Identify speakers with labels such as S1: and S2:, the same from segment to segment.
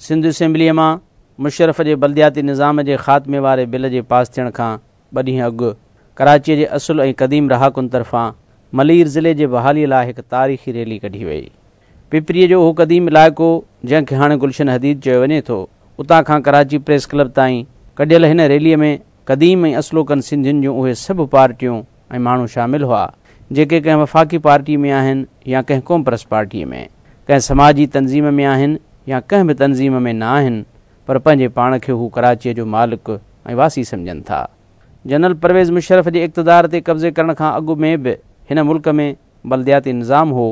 S1: سنڌ اسيمبليء مان مشرف جي بلدياتي نظام جي خاتمي واري بل جي پاس ٿيڻ کان ٻه ڏينهن اڳ ڪراچيء جي اصل ۽ قديم رهاڪن طرفان ملير ضلعي جي بحاليء لاء هڪ تاريخي ريلي ڪڍي وئي. پپريء جو اهو قديم علائقو، جنهن کي هاڻي گلشن حديد چيو وڃي ٿو، اتان کان ڪراچي پريس ڪلب تائين ڪڍيل هن ريليء ۾ قديم ۽ اصلوڪن سنڌين جون اهي سڀ پارٽيون ۽ ماڻهو شامل هئا، جيڪي ڪنهن وفاقي پارٽيء ۾ آهن يا ڪنهن قومپرست پارٽيء ۾، ڪنهن سماجي تنظيم ۾ آهن يا ڪنهن به تنظيم ۾ نه آهن، پر پنهنجي پاڻ کي هو ڪراچيء جو مالڪ ۽ واسي سمجهن ٿا. جنرل پرويز مشرف جي اقتدار تي قبضي ڪرڻ کان اڳ ۾ به هن ملڪ ۾ بلدياتي نظام هو،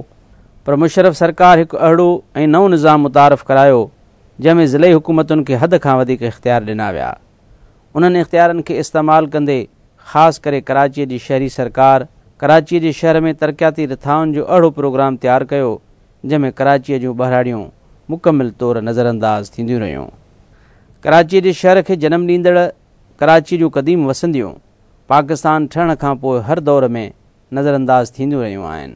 S1: پر مشرف سرڪار هڪ اهڙو ۽ نئون نظام متعارف ڪرايو، جنهن ۾ ضلعي حڪومتن کي حد کان وڌيڪ اختيار ڏنا ويا. انهن اختيارن کي استعمال ڪندي خاص ڪري ڪراچيء جي شهري سرڪار ڪراچيء جي شهر ۾ ترقياتي رٿائن جو اهڙو پروگرام تيار ڪيو، جنهن ۾ ڪراچيء جون ٻهراڙيون مڪمل طور نظرانداز ٿينديون رهيون. ڪراچيء جي شهر کي جنم ڏيندڙ ڪراچيء جون قديم وسنديون پاڪستان ٺهڻ کان پوء هر دور ۾ نظرانداز ٿينديون رهيون آهن.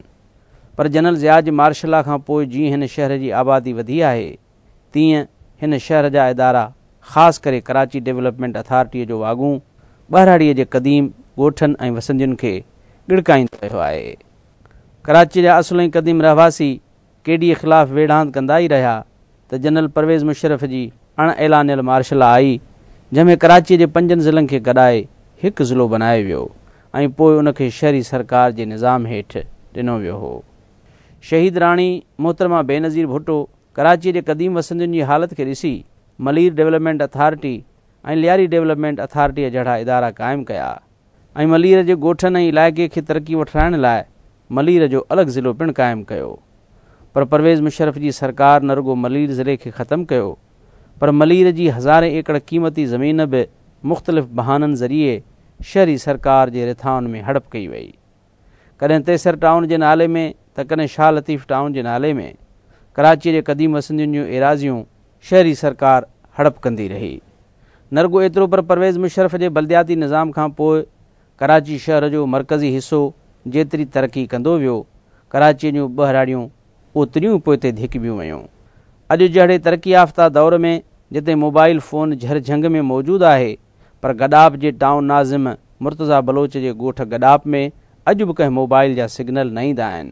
S1: پر جنرل ضياء جي مارشل لا کان پوء جيئن هن شهر جي آبادي وڌي آهي، تيئن هن شهر جا ادارا خاص ڪري ڪراچي ڊولپمينٽ اٿارٽيء جو واڳون ٻهراڙيء جي قديم ڳوٺن ۽ وسندين کي ڳڙڪائيندو رهيو آهي. ڪراچيء جا اصل ۽ قديم رهواسي ڪي ڊي اي خلاف ويڙهاند ڪندا ئي رهيا ته جنرل پرويز مشرف جي اڻ اعلانيل مارشل لا آئي، جنهن ۾ ڪراچيء جي پنجن ضلعن کي گڏائي هڪ ضلعو بنايو ويو ۽ پوء ان کي شهري سرڪار جي نظام هيٺ ڏنو ويو هو. شهيد راڻي محترمه بينظير ڀٽو ڪراچيء جي قديم وسندين جي حالت کي ڏسي Malir development authority ۽ Lyari development اٿارٽيء جهڙا ادارا قائم ڪيا ۽ ملير جي ڳوٺن ۽ علائقي کي ترقي وٺرائڻ لاء ملير جو الڳ ضلعو پڻ قائم ڪيو پر پرويز مشرف جي سرڪار نه رڳو ملير ضلعي کي ختم ڪيو پر ملير جي هزارين ايڪڙ قيمتي زمين به مختلف بهانن ذريعي شهري سرڪار جي رٿائن ۾ هڙپ ڪئي وئي. ڪڏهن تيسر ٽائون جي نالي ۾ ته ڪڏهن شاهه لطيف ٽائون جي نالي ۾ ڪراچيء جي قديم وسندين جون ايراضيون شهري سرڪار هڙپ ڪندي رهي. نه رڳو ايترو پر پرويز مشرف جي بلدياتي نظام کان پوء ڪراچي شهر جو مرڪزي حصو جيتري ترقي ڪندو ويو، ڪراچيء جون ٻهراڙيون اوتريون پوئتي ڌڪبيون ويون. اڄ جهڙي ترقي يافته دور ۾ جتي موبائيل فون جهر جهنگ ۾ موجود آهي، پر گڏاپ جي ٽائون ناظم مرتضيٰ بلوچ جي ڳوٺ گڏاپ ۾ اڄ به ڪنهن موبائيل جا سگنل نه ايندا آهن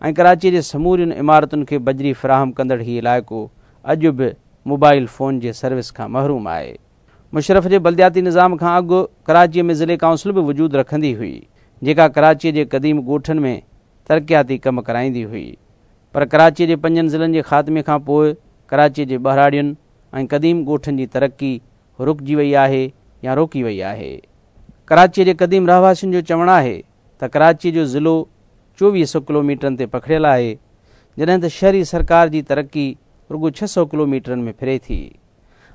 S1: ۽ ڪراچيء جي سمورين عمارتن کي بجلي فراهم ڪندڙ هي علائقو اڄ به موبائيل فون جي سروس کان محروم آهي. مشرف جي بلدياتي نظام کان اڳ ڪراچيء ۾ ضلعي ڪائونسل به وجود رکندي هئي، جيڪا ڪراچيء جي قديم ڳوٺن ۾ ترقياتي ڪم ڪرائيندي هئي. پر ڪراچيء جي پنجن ضلعن جي خاتمي کان پوء ڪراچيء جي ٻهراڙين ۽ قديم ڳوٺن جي ترقي رڪجي وئي آهي يا روڪي وئي آهي. ڪراچيء جي قديم رهواسين جو چوڻ آهي ته ڪراچيء جو ضلعو 2400 ڪلوميٽرن تي پکڙيل آهي، جڏهن ته شهري سرڪار جي ترقي رڳو 600 ڪلوميٽرن ۾ ڦري ٿي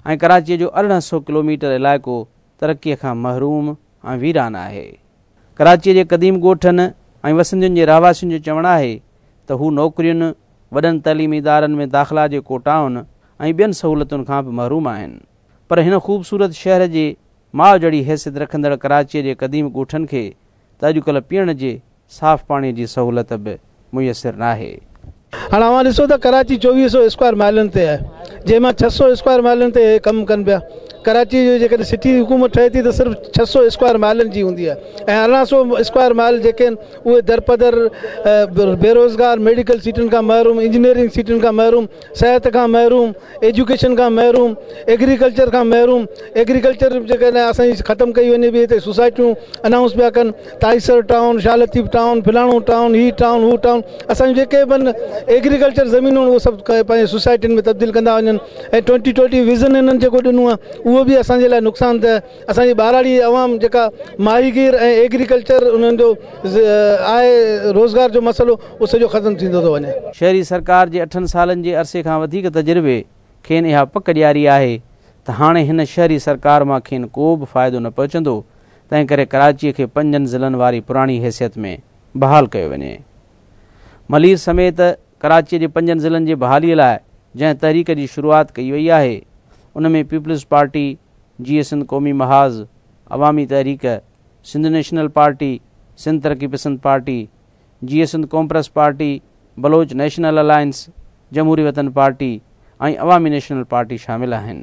S1: ۽ ڪراچيء جو 1800 ڪلوميٽر علائقو ترقيء کان محروم ۽ ويران آهي. ڪراچيء جي قديم ڳوٺن ۽ وسندين جي رهواسين جو چوڻ آهي ته هو نوڪرين، وڏن تعليمي ادارن ۾ داخلا جي ڪوٽائن ۽ ٻين سهولتن کان به محروم آهن پر هن خوبصورت شهر جي ماء جهڙي حيثيت رکندڙ ڪراچيء جي قديم ڳوٺن کي ته اڄڪلهه پيئڻ جي صاف پاڻي جي سهولت به ميسر ناهي.
S2: هاڻ اوهان ڏسو ته ڪراچي 24 سو اسڪوائر مائلن تي آهي جنهن مان 600 اسڪوائر مائلن تي هي ڪم ڪن پيا. ڪراچي جو جيڪڏهن سٽي حڪومت ٺهي ٿي ته صرف 600 اسڪوائر مائلن جي هوندي آهي ۽ 1800 اسڪوائر مائل جيڪي آهن اهي درپدر بيروزگار ميڊيڪل سيٽن کان محروم انجنيئرنگ سيٽن کان محروم صحت کان محروم ايجوڪيشن کان محروم ايگريڪلچر کان محروم ايگريڪلچر جيڪڏهن اسان جي ختم ڪئي وڃي به هتي سوسائٽيون انائونس پيا ڪن تائيسر ٽائون شاهه لطيف ٽائون فلاڻو ٽائون هي ٽائون هو ٽائون اسان جون جيڪي به ايگريڪلچر زمينون اهي سڀ پنهنجي سوسائٽين ۾ تبديل ڪندا وڃن ۽ ٽوئنٽي ٽوئنٽي ويزن هنن جيڪو ڏنو آهي اهو به اسان جي لاء نقصان ده اسان جي ٻهراڙي جي عوام جيڪا ماهيگير ۽ ايگريڪلچر انهن جو آهي روزگار جو مسئلو اهو سڄو ختم ٿيندو ٿو وڃي.
S1: شهري سرڪار جي اٺن سالن جي عرصي کان وڌيڪ تجربي کين اها پڪ ڏياري آهي ته هاڻي هن شهري سرڪار مان کين ڪو به فائدو نه پهچندو، تنهن ڪري ڪراچيء کي پنجن ضلعن واري پراڻي حيثيت ۾ بحال ڪيو وڃي. ملير سميت ڪراچيء جي پنجن ضلعن جي بحاليء لاء جنهن تحريڪ جي شروعات ڪئي وئي آهي، ان ۾ پيپلز پارٽي، جيئي سنڌ قومي محاذ، عوامي تحريڪ، سنڌ نيشنل پارٽي، سنڌ ترقي پسند پارٽي، جيئي سنڌ قومپرست پارٽي، بلوچ نيشنل الائنس، جمهوري وطن پارٽي ۽ عوامي نيشنل پارٽي شامل آهن.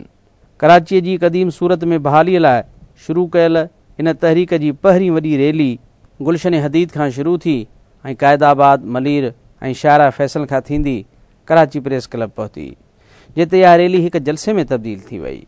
S1: ڪراچيء جي قديم صورت ۾ بحاليء لاء شروع ڪيل ان تحريڪ جي پهرين وڏي ريلي گلشن حديد کان شروع ٿي ۽ قائد آباد، ملير ۽ شاهراهه فيصل کان ٿيندي ڪراچي پريس ڪلب پهتي، جتي اها ريلي هڪ جلسي ۾ تبديل ٿي وئي.